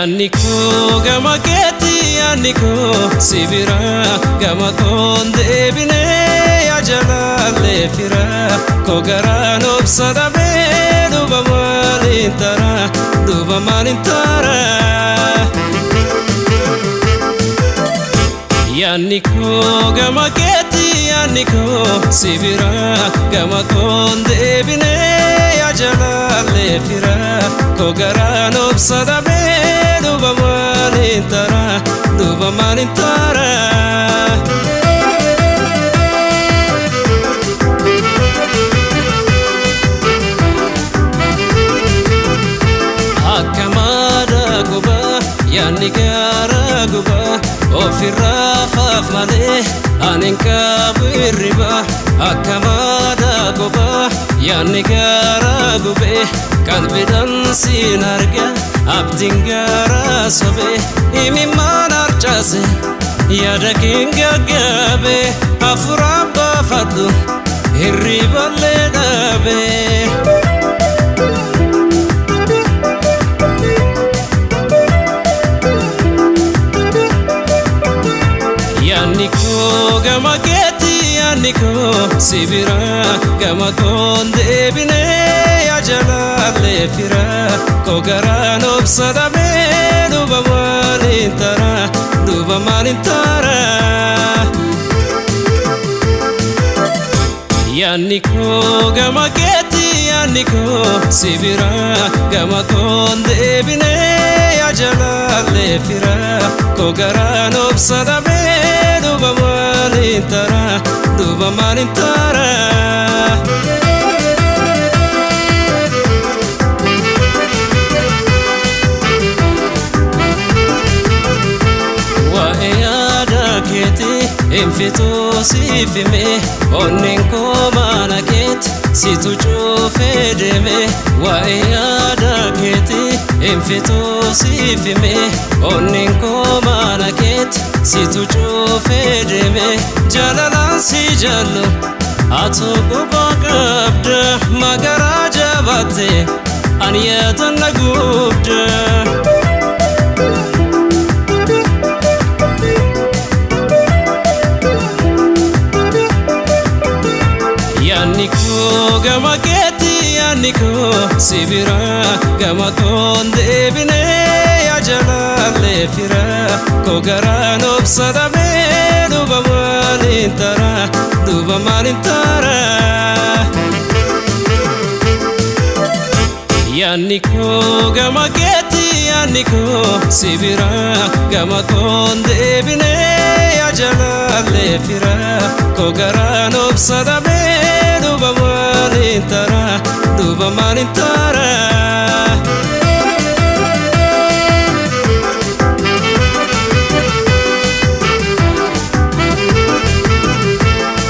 Yaanni koo gama keetti, yaanni koo si bira, gama koon deebinee yaa jalaallee fira koo garaan obsa dhabee duuba maaliin tara, duuba maaliin tara. Yaanni koo gama keetti, yaanni koo si bira, gama koon deebinee yaa jalaallee fira koo garaan obsa dhabee duuba maaliin tara, duuba maaliin tara. Akka maada gubaa yaanni gaara gubaa ofirraa faaf malee ani hin qabu hirriba. Akka maada gubaa yaanni gaara gubee qalbiidhaan siin arga abdiin gaara sobee imimmaan harcaase yaada keen gaggaabe hafuuraan baafadhu hirriballee dhaabee. Yaanni koo gama keetti, yaanni koo si bira, gama koon deebinee yaa jalaallee fira koo garaan obsa dhabee duuba maaliin tara, duuba maaliin tara. Yaanni koo gama keetti, yaanni koo si bira, gama koon deebinee yaa jalaallee fira koo garaan obsa dhabee duuba maaliin tara, duuba maaliin tara. Waa'ee yaada keetii hin fixuu siif hime, onneen koo mana keetti situ cuufee deeme. Waa'ee yaada keetii hin fixuu siif hime, onneen koo mana keetti situ cuufee deeme. Jaalalaan si jaallu atu quba qabda, magaraa jabaatte ani yaadan na gubda. Yaanni koo gama keetti, yaanni koo si bira, gama koon deebinee yaa jalaallee fira koo garaan obsa dhabee duuba maaliin tara, duuba maaliin tara. Yaanni koo gama keetti, yaanni koo si bira, gama koon deebinee yaa jalaallee fira koo garaan obsa dhabee duuba maaliin tara, duuba maaliin tara.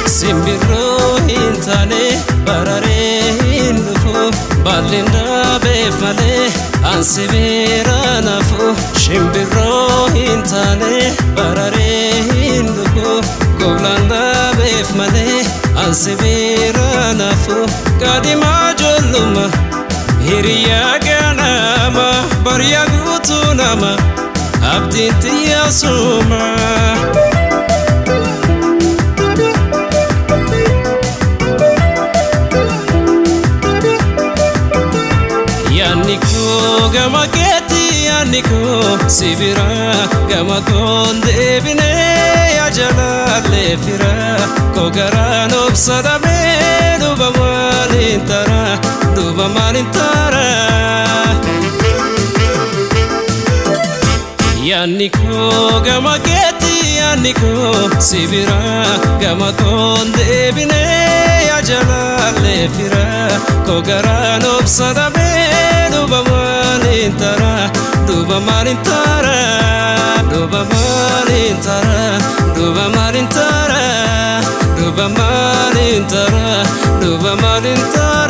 Simbirroo hin taane bararee hin dhufu, baalleen dhaabeef malee ansi bira nafu. Shimbirroo hin taane bararee hin dhufu, goblaan dhaabeef malee ansi bira nafu. Qaadimaa ijoollummaa hiriyaa ganama bariyaa guutuu nama abdiin xiyyaasuma. Yaanni koo gama keetti, yaanni koo si bira, gama koon deebinee yaa jalaallee fira koo garaan obsa dhabee duuba maaliin tara, duuba maaliin tara. Yaanni koo gama keetti, yaanni koo si bira, gama koon deebinee yaa jalaallee fira koo garaan obsa dhabee duuba maaliin tara, duuba maaliin tara, duuba maaliin tara, duuba maaliin tara, duuba maaliin tara, duuba maaliin tara.